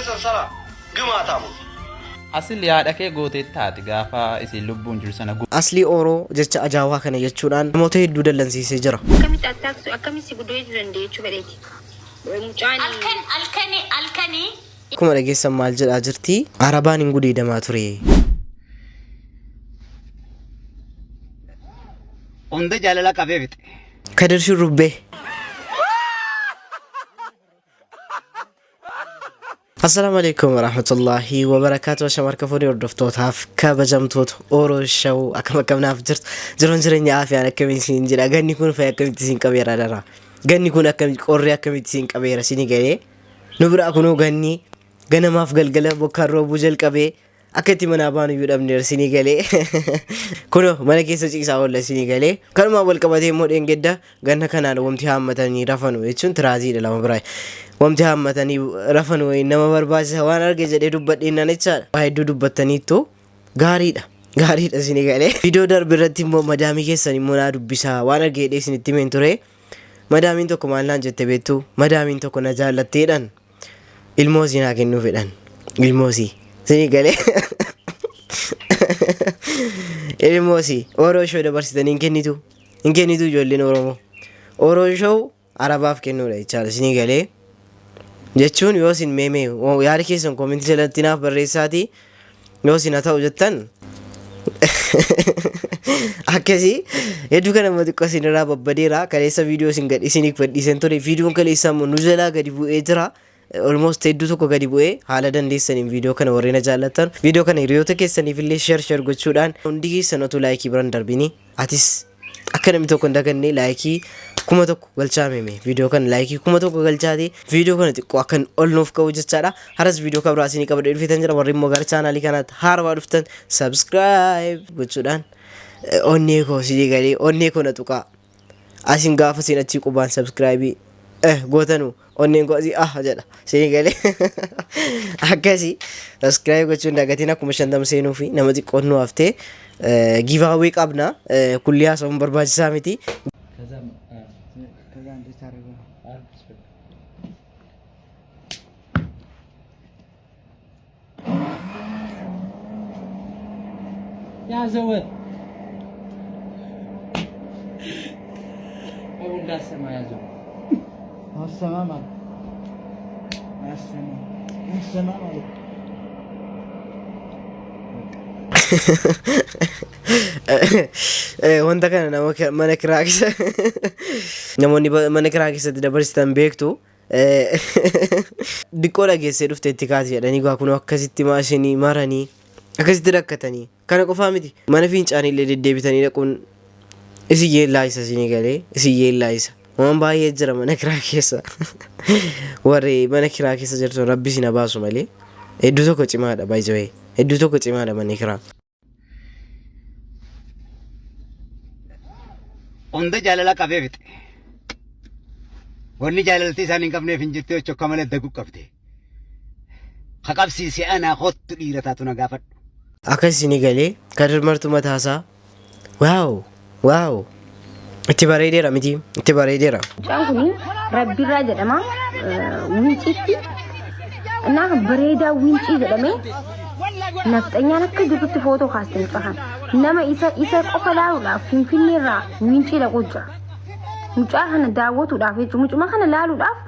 keessan sana ግማታሙ። Asli haadha kee gootee taate gaafa isin lubbuun jiru sana. Aslii Ooroo jecha ajaa'ibaa kana jechuudhaan namoota hedduu dallansiisee jira. Akkamitti attaaksu, akkamitti si guddoo danda'e jechuu fedheeti. Mucaan Halkan halkanii halkanii. Akkuma dhageessan maal jedhaa jirti? Arabaan hin gudeedamaa ture. Hunda jaalala qabee fixe. Kadir Shurrubbee. Assalaamu alaikum warahmatullahi wabarakaatu. Shamarka fuudhee hordoftootaaf kabajamtoota Ooroo Show, akkam akkamnaaf jirtu? Jiruun jireenya aafiyaan akkamiin siin jedha? Ganni kun fa'i akkamitti siin qabeera dara? Ganni kun akkamitti, qorri akkamitti siin qabeera? Sini galee nu biraa kunoo ganni ganamaaf galgala bokkaan roobuu jalqabee akka itti manaa baanu iyyuu dhabneera. Sinii galee kunoo mana keessa ciisaa oolla. Sinii galee kanumaan wal qabatee immoo dheengadda ganna kanaan wanti haammatanii rafanu jechuun tiraaziidha lama biraa wanti haammatanii rafanu wayii nama barbaachisa waan arge jedhee dubbadheennan jechaadha. Waa hedduu dubbattaniittu, gaariidha. Gaariidha, isinii galee. Viidiyoo darbe irratti immoo madaamii keessan immoo naa dubbisaa waan arge jedhee isinitti himeen ture. Madaamiin tokko maal naan jette beektu? Madaamiin tokko na jaallatteedhaan ilmoo isii naa kennuu fedhan. Ilmoo isii. Isinii galee. Ilmoo isii. Ooroo Show dabarsitanii hin kennitu. Hin kennitu ijoolleen Oromoo. Ooroo Show Arabaaf kennuudha jechaadha, isinii galee. Jechuun yoo isin meemee yaada keessan koomentii jalatti naaf barreessaatii, yoo isin haa ta'u jettan akkasii. Hedduu kana immoo xiqqoo isin irraa babbadeera. Kaleessa viidiyoo isin gad isiniif gadhiisen ture. Viidiyoon kaleessaa immoo nu jalaa gadi bu'ee jira, almost hedduu tokko gadi bu'ee. Haala dandeessaniin viidiyoo kana warreen jaallattan viidiyoo kana hiriyoota keessaniif illee share share gochuudhaan, hundi keessan otuu laayikii biran darbini, atis akka namni tokko hin daganne laayikii 1000 galchaa meme. Viidiyoo kana laayikii 1000 galchaati viidiyoo kana xiqqoo akkan ol nuuf ka'u jechaadha. Haras viidiyoo kan biraa isinii qabadhee dhufeetan jira. Warri immoo gara chaanaalii kanaatti haarawaa dhuftan subscribe gochuudhaan onnee koo, isinii galee, onnee koo na tuqaa. Asin gaafa isin achii qubaan subscribe gootanu onneen koo asii ah jedha, isinii galee. Akkasii subscribe gochuun dagatiin. Akkuma 50 seenuu fi nama xiqqoon nu haftee giveaway qabna. Kulli haasa'uun barbaachisaa miti. ከዛ እንዴት አደረገው ነው? ያዘው አቡ እንዳሰማ ያዘው። አሰማም አለ፣ አሰማም አሰማም አለ። Wanta kana nama mana kiraa keessa, namoonni mana kiraa keessatti dabarsitan beektu. Diqqoo dhageessee dhufte itti kaati jedhanii gaa kunoo akkasitti maashinii maranii akkasitti rakkatanii. Kana qofaa miti, mana fincaanii illee deddeebitanii dhaquun isin yeellaa isa, isinii galee, isin yeellaa isa. Waan baay'ee jira mana kiraa keessa. Warri mana kiraa keessa jirtu rabbi isin baasu malee hedduu tokko cimaadha, by the way, hedduu tokko cimaadha manni kiraa. Hunda jaalala qabee fixe. Wanni jaalaltii isaan hin qabneef hin jirtu jechuu akka malee daguu qabde. Ka qabsiise anaa, kottu dhiira taatu na gaafadhu. Akkas isinii galee. Kadir martu mataasaa, wow wow, itti bareedeera miti? Itti bareedeera. Mucaan kun Rabbirraa jedhama. Winciitti እና bareedaa Wincii jedhamee nafxanyaan akka jirtutti footoo kaaste mucaa kana. Nama isa qofa laaluudhaaf Finfinneerraa Wincii dhaquu jira. Mucaa kana daawwatuudhaaf jechuudha. Mucuma kana laaluudhaaf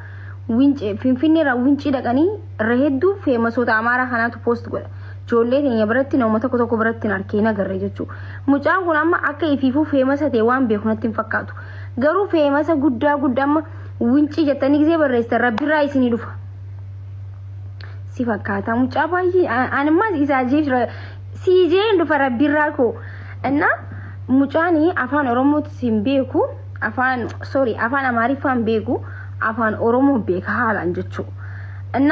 Wincii, Finfinneerraa Wincii dhaqanii. Irra hedduu feemasoota Amaaraa kanaatu post godha. Ijoollee keenya biratti nama tokko tokko biratti hin argee nagarre jechuudha. Mucaan kun amma akka ifiifuu famous ta'e waan beeku natti hin fakkaatu. Garuu famous guddaa guddaa amma Wincii jettanii gisee barreessitan Rabbirraa isinii dhufa. Si fakkaata mucaa baay'ee animmaa isaa jeef siijeen dhufa Rabbirraa koo. እና mucaan afaan Oromootis hin beeku, afaan, sorry, afaan Amaariffaa hin beeku, afaan Oromoo beeka haalaan jechuudha. እና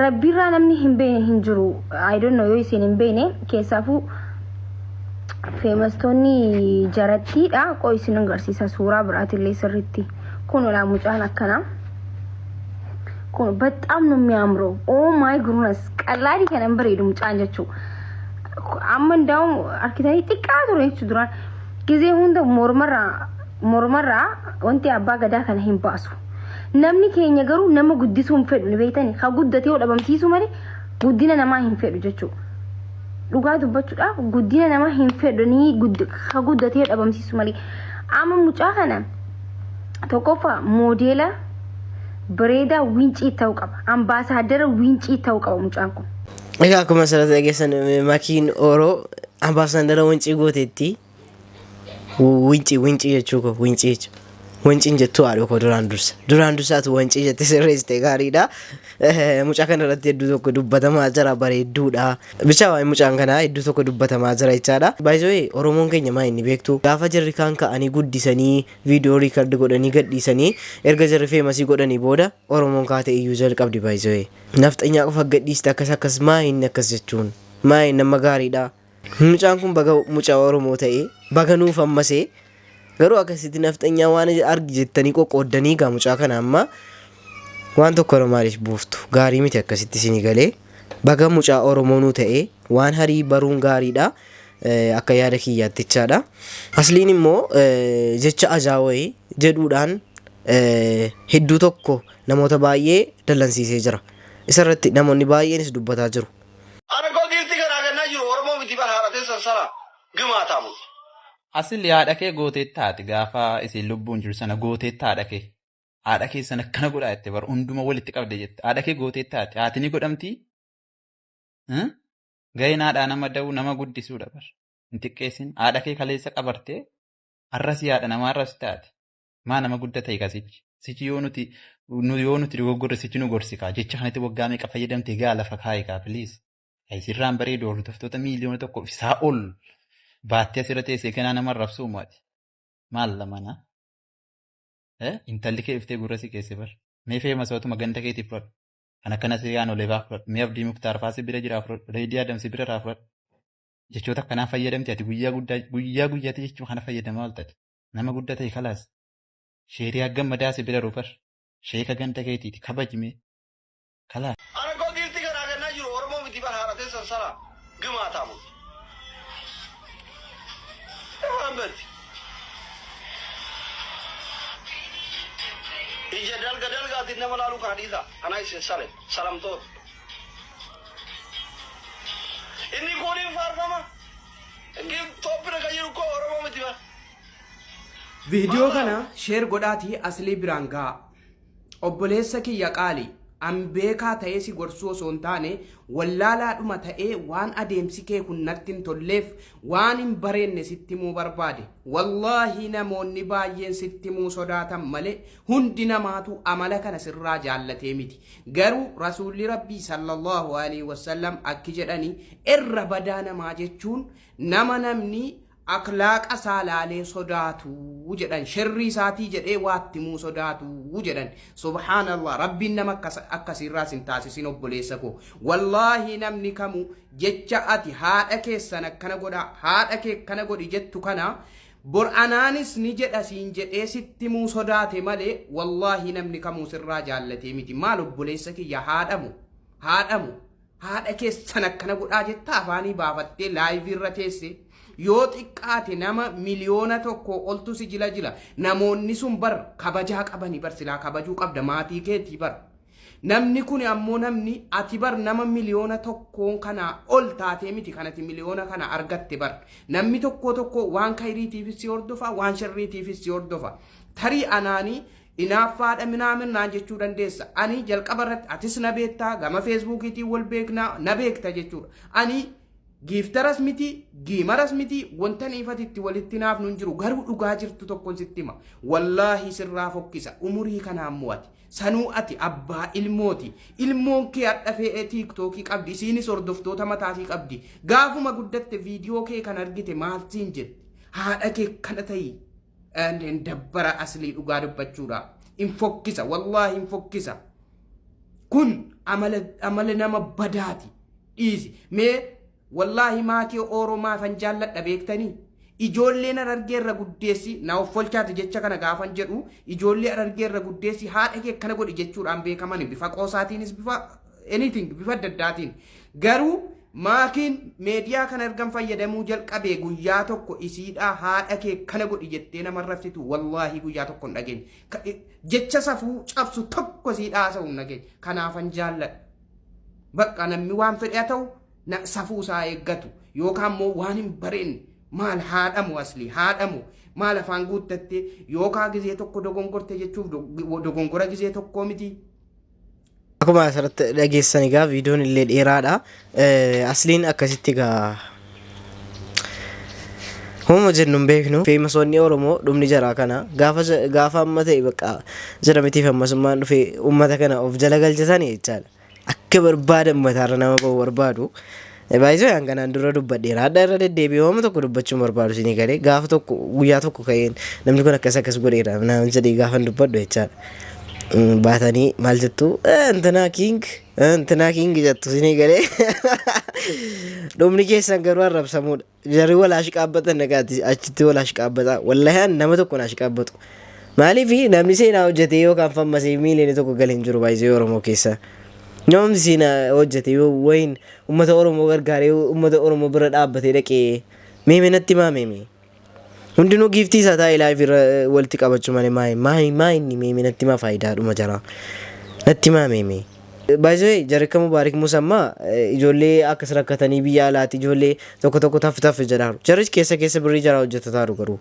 Rabbirraa namni hin beekne hin jiru. I don't know yoo isin hin beekne, keessaafuu feemastoonni jarattiidha. Qoo isin agarsiisa suuraa biraatillee sirriitti. Kun olaa mucaan akkanaa. Kun በጣም ነው የሚያምረው። Oh my goodness, ቀላዲ kanan bareedu mucaan jechuudha. Amma ndaa'u harkitanii xiqqaa ture jechuudha duraan. Gizee hunda mormarraa mormarraa wanti abbaa gadaa kana hin baasu. Namni keenya garuu nama guddisuu hin fedhu, ni beektani. Ka guddatee yoo dhabamsiisuu malee guddina namaa hin fedhu jechuudha. Dhugaa dubbachuudhaaf guddina namaa hin fedhu ni ka guddatee yoo dhabamsiisuu malee. Amma mucaa kana tokkoffaa moodeela bareedaa Wincii ta'uu qaba. Ambaasaaddara Wincii ta'uu qaba mucaan kun. Egaa akkuma asirratti dhageessan, Makiin Ooroo ambaasaadara Wancii gooteetti. Wincii, Wincii jechuu koo, Wincii jechuudha. Wanciin jettuu haadha koo duraan dursa. Duraan dursaatu Wancii jette sirreessite, gaariidha. Mucaa kana irratti hedduu tokko dubbatamaa jira, bareedduudha. Bichaa waa'ee mucaan kanaa hedduu tokko dubbatamaa jira jechaadha. Baay'ee Oromoon keenya maa inni beektu, gaafa jarri kaan ka'anii guddisanii viidiyoo record godhanii gadhiisanii, erga jarri famous godhanii booda Oromoon kaatee iyyuu jalqabdi baay'ee. Nafxanyaa qofa gadhiiste, akkas akkas, maa inni akkas jechuun maa inni nama gaariidha. Mucaan kun baga mucaa Oromoo ta'ee, baga nuuf ammasee. Garuu akkasitti nafxanyaa waan argi jettanii qoqqooddanii gaa mucaa kana amma waan tokko irra maaliif buuftu? Gaarii miti akkasitti isinii galee. Baga mucaa Oromoo nuu ta'ee, waan harii baruun gaariidha. Akka yaada kiyyaattichaadha. Asliin immoo jecha ajaa'oo jedhuudhaan hedduu tokko namoota baay'ee dallansiisee jira. Isarratti namoonni baay'eenis dubbataa jiru. Ana koo giiftii kanaa kennaa jiru Oromoo miti bar, haadha teessan sana gimaataamu. Asli haadha kee gooteetta ati gaafa isiin lubbuun jiru sana gooteetta haadha kee. Haadha kee sana akkana godhaa jette bar, hunduma walitti qabde jette. Haadha kee gooteetta ati. Haati ni godhamtii? Gaheen haadhaa nama da'uu, nama guddisuudha bar. Hin xiqqeessin. Haadha kee kaleessa qabartee har'as haadha namaa arrabsi taate. Maa nama guddaa ta'e kasichi. Sichi yoo nuti dogoggorre sichi nu gorsi kaa. Jecha kanatti waggaa meeqa fayyadamte gaa, lafa kaa'i kaa, please. Sirraan bareedu, hordoftoota 1,000,000 isaa ol baattee asirra teessee ganaa nama arrabsuu maati. Maal lamana? Intalli kee dhuftee gurra si keesse bar. Mee famousotuma ganda keetii fudhadhu. Kan akkana siriyaan olefaa fudhadhu. Mee Abdii Muktaar faa si bira jiraa fudhadhu. Reedii Adam si bira irraa fudhadhu. Jechoota akkanaa fayyadamte ati guyyaa guddaa guyyaa guyyaatti jechuu kana fayyadamaa ooltati. Nama guddaa ta'e kalaas. Sheeriyaa gammadaa si bira rufar. Sheeka ganda keetiiti kabajime. Kalaas. Ana koo giiftii kanaa kennaa jiru Oromoo miti bar, haadha teessan sana gimaataamu. Afaan beekti. Ija dalga dalgaatiin nama laaluu kana dhiisa. Anaa isin sale salamtoota. Inni kuuniin faarfama. Toophira kan jiru koo Oromoo miti bar. Viidiyoo kana share godhaatii Aslii biraan ga'a. Obboleessa kiyya qaali, an beekaa ta'ee si gorsuu osoo hin taane, wallaalaadhuma ta'ee waan adeemsi kee kun natti hin tolleef waan hin bareenne sitti himuu barbaade. Wallaahi, namoonni baay'een sitti himuu sodaatan malee hundi namaatu amala kana sirraa jaallatee miti. Garuu Rasuulli Rabbii sallallahu alaihi wasallam akki jedhani, irra badaa namaa jechuun nama namni aklaaqa isaa laalee sodaatu jedhan, sherrii isaatii jedhee waatti himuu sodaatu jedhan. Subhaanallah, Rabbiin nama akkasiirraas hin taasisin. Obboleessa koo, wallaahi, namni kamu jecha ati haadha keessan akkana godhaa, haadha kee akkana godhi jettu kana bor anaanis ni jedha siin jedhee sitti himuu sodaate malee, wallaahi, namni kamuu sirraa jaallatee miti. Maal obboleessa kiyya, haadhamu haadhamu haadha keessan akkana godhaa jetta afaanii baafattee live irra teesse, yoo xiqqaate nama 1,000,000 oltu si jila jila. Namoonni sun bar kabajaa qabanii bar, silaa kabajuu qabda maatii keetii bar. Namni kun ammoo, namni ati bar nama 1,000,000 kanaa ol taatee miti kanati miliyoona kana argatte bar. Namni tokko tokko waan kayriitiifis si hordofa, waan sharriitiifis si hordofa. Tarii anaanii inaaffaadha minaamin naan jechuu dandeessa. Ani jalqaba irratti atis na beektaa, gama Facebookiitiin wal beeknaa, na beekta jechuudha. Ani gifteras miti, gameras miti, wanta niifatitti walitti naafnu hin jiru. Garuu dhugaa jirtu tokkon sitti hima. Wallaahi, sirraa fokkisa. Umurii kanaan mo'ati. Sanuu ati abbaa ilmooti. Ilmoon kee hadha fe'ee TikTokii qabdi. Isiinis hordoftoota mataasii qabdi. Gaafuma guddatte viidiyoo kee kan argite maal siin jetti? Haadha kee kana ta'i. Hin dabbara Aslii, dhugaa dubbachuudha. Hin fokkisa, wallaahi hin fokkisa. Kun amala nama badaati. Dhiisi. Mee wallaahi, Maakii Oromaa fan jaalladha beektanii? Ijoolleen Harargee irra guddeessi na offolchaati jecha kana gaafan jedhu, ijoollee Harargee irra guddeessi haadha kee akkana godhi jechuudhaan beekaman, bifa qoosaatiinis, bifa anything, bifa adda addaatiin. Garuu Maakiin meediyaa kana ergan fayyadamuu jalqabee guyyaa tokko isiidhaa haadha kee kana godhi jettee nama arrabsitu wallaahi guyyaa tokko hin dhageenye. Jecha safuu cabsu tokko isiidhaa haasa'u hin dhageenye. Kanaafan jaalladha. Bakka namni waan fedhe haa ta'u safuu isaa eeggatu yookaan immoo waan hin bareenne maal haadhamu asli haadhamu maal afaan guuttatte yookaan gizee tokko dogongorte jechuuf dogongora gizee tokkoo miti. Akkuma asirratti dhageessan egaa viidiyoon illee dheeraadha. Asliin akkasitti egaa Hooma jennu hin beeknu. Famousoonni Oromoo dhumni jaraa kana gaafa gaafa amma ta'e bakka jara mitiif ammasummaan dhufee uummata kana of jala galchatanii jechaadha. Akka barbaadan mataarra nama ba'u barbaadu. Baay'isoo yaan kanaan dura dubbadheera. Hadha irra deddeebi'ee hooma tokko dubbachuun barbaadu isinii galee gaafa tokko guyyaa tokko ka'een namni kun akkas akkas godheera naan jedhee gaafa dubbadhu jechaadha. Baatanii maal jettu, "Intinaa king, intinaa king" jettu isinii galee dhumni keessan garuu arrabsamuudha. Jarri walaa shiqaabbatan nagaatti achitti walaa shiqaabbataa. Wallahi an nama tokko naa shiqaabbatu. Maaliif namni seenaa hojjetee yookaan fammasee miiliyoona tokko galee hin jiru baay'isee Oromoo keessa. Namni seenaa hojjete yoo wayin uummata Oromoo gargaaree uummata Oromoo bira dhaabbatee dhaqee meeme natti himaa meeme. Hundinuu giiftii isaa taa'ee live irra walitti qabachuu malee maayi maayi maayi inni meeme natti himaa faayidaadhuma jaraa. Natti himaa meeme. Baay'isee jarri akka Mubaarik Musammaa ijoollee akkas rakkatanii biyya alaatti ijoollee tokko tokko taf taf jedhaaru. Jarris keessa keessa birrii jaraa hojjetатaaru garuu.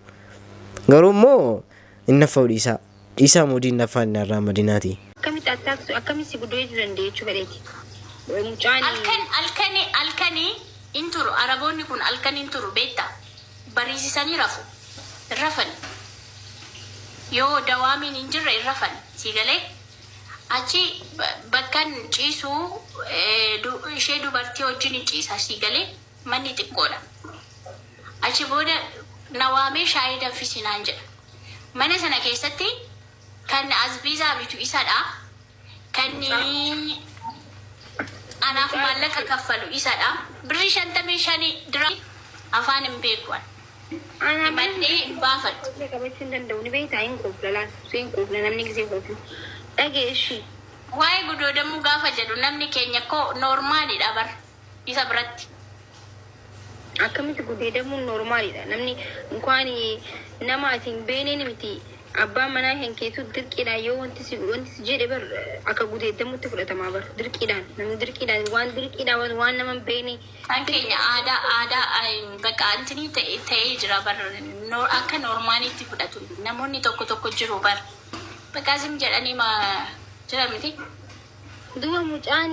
Garuu immoo hin naffa'u dhiisaa. Dhiisaa muudii hin naffaan inni irraa madinaati. Akkamitti attaaksu, akkamitti si guddoo danda'e jechuu fedheeti. Mucaan Halkan halkanii halkanii hin turu. Araboonni kun halkan hin turu beektaa? Bariisisanii rafu. Hin rafani. Yoo dawaamiin hin jirre hin rafani. Si galee? Achi bakkan ciisu ishee dubartii wajjin hin ciisa si galee manni xiqqoodha. Achi booda na waamee shaayii danfisi naan jedha. Mana sana keessatti kan asbiizaa bitu isadha. Kan anaaf maallaqa kaffalu isadha. Birrii 55 dira afaan hin beeku ani. Himadhee hin baafadhu. Qabachuu hin danda'u ni beektaa, hin quufla laal, hin quufla namni gisee quuflu. Dhagee ishii. Waa'ee gudoodamuu gaafa jedhu namni keenya koo normalidha bar isa biratti. Akkamitti gudeedamuun normalidha? Namni inkwaan nama ati hin beekneen miti, abbaan manaa kan keetu dirqiidhaan yoo wanti si jedhe bar akka gudeedamutti fudhatamaa bar dirqiidhaan namni dirqiidhaan waan dirqiidhaan waan nama hin beekne. Kan keenya aadaa bakka antinii ta'ee jira bar akka normalitti fudhatu namoonni tokko tokko jiru bar. Bakka asim jedhanii ma jira miti. Duba mucaan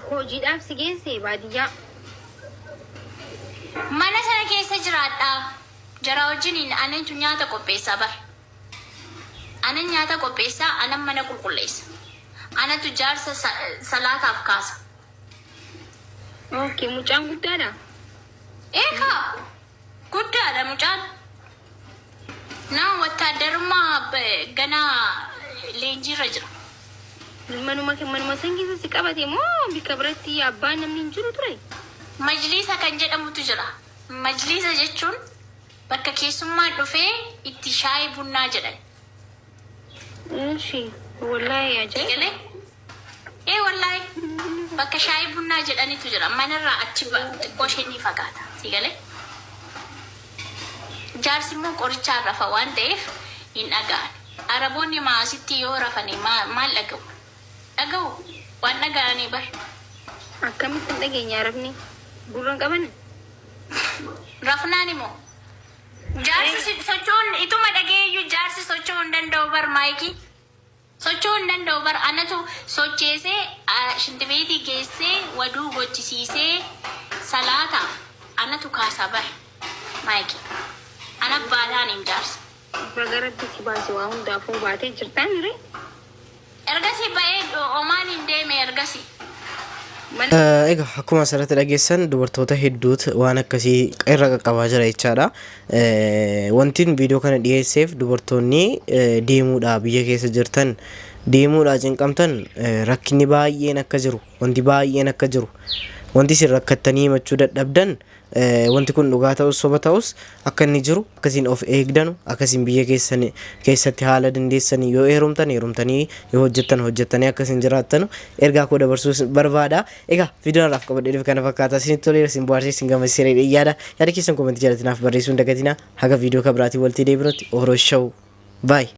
hojiidhaaf si geesse baadiyyaa. Mana sana keessa jiraadha. Jara wajjiniin anantu nyaata qopheessaa bar. Anan nyaata qopheessaa, anan mana qulqulleessa. Anatu jaarsa salaataaf kaasa. Okay, mucaan guddaadha. Eekaa guddaadha mucaan. Nama wattaaddarummaa ganaa leenjiirra jira. Manuma san keessa si qabate moo bikka biratti abbaan namni hin jiru ture? Majliisa kan jedhamutu jira. Majliisa jechuun bakka keessummaan dhufee itti shaayii bunnaa jedhan. Ishi wallahi ajaa'iba. Egalee? Ee wallahi bakka shaayii bunnaa jedhanitu jira. Manarraa achi xiqqoo ishee ni fagaata. Sigalee? Jaarsi immoo qorichaan rafa waan ta'eef hin dhaga'an. Araboonni maasitti yoo rafani maal dhaga'u? Dhaga'u waan dhaga'anii bar. Akkamitti hin dhageenye arabni? Gurra hin qaban? Rafnaan immoo jaarsi socho'uun ituma dhageeyyuu jaarsi socho'uu hin danda'u bar maayikii. Socho'uu hin danda'u bar, anatu socheesee shintibeetii geessee waduu gochisiisee salaataaf anatu kaasa bar maayikii. Ana baataan hin jaarsa. Baga Rabbi si baase, waa hundaafuu baatee jirtaan ree. Ergasii ba'ee omaan hin deeme ergasii. Mana Egaa akkuma asirratti dhageessan dubartoota hedduutu waan akkasii irra qaqqabaa jira jechaadha. Wanti viidiyoo kana dhiyeesseef dubartoonni deemuudha biyya keessa jirtan deemuudha cinqamtan rakkinni baay'een akka jiru, wanti baay'een akka jiru, wanti isin rakkattanii himachuu dadhabdan. Wanti kun dhugaa ta'us soba ta'us akka inni jiru akkasiin of eegdanu, akkasiin biyya keessan keessatti haala dandeessanii yoo heerumtan heerumtanii, yoo hojjettan hojjettanii akkasiin jiraattanu ergaa koo dabarsuu barbaada. Egaa viidiyoon har'aaf qabadhee dhufe kana fakkaata. Isinitti toleera, isin bohaarsee, isin gammachiiseera jedhee yaada. Yaada keessan koomentii jalatti naaf barreessuu hin dagatinaa. Haga viidiyoo kan biraatiin walitti deebinutti, Oro Show. Bye.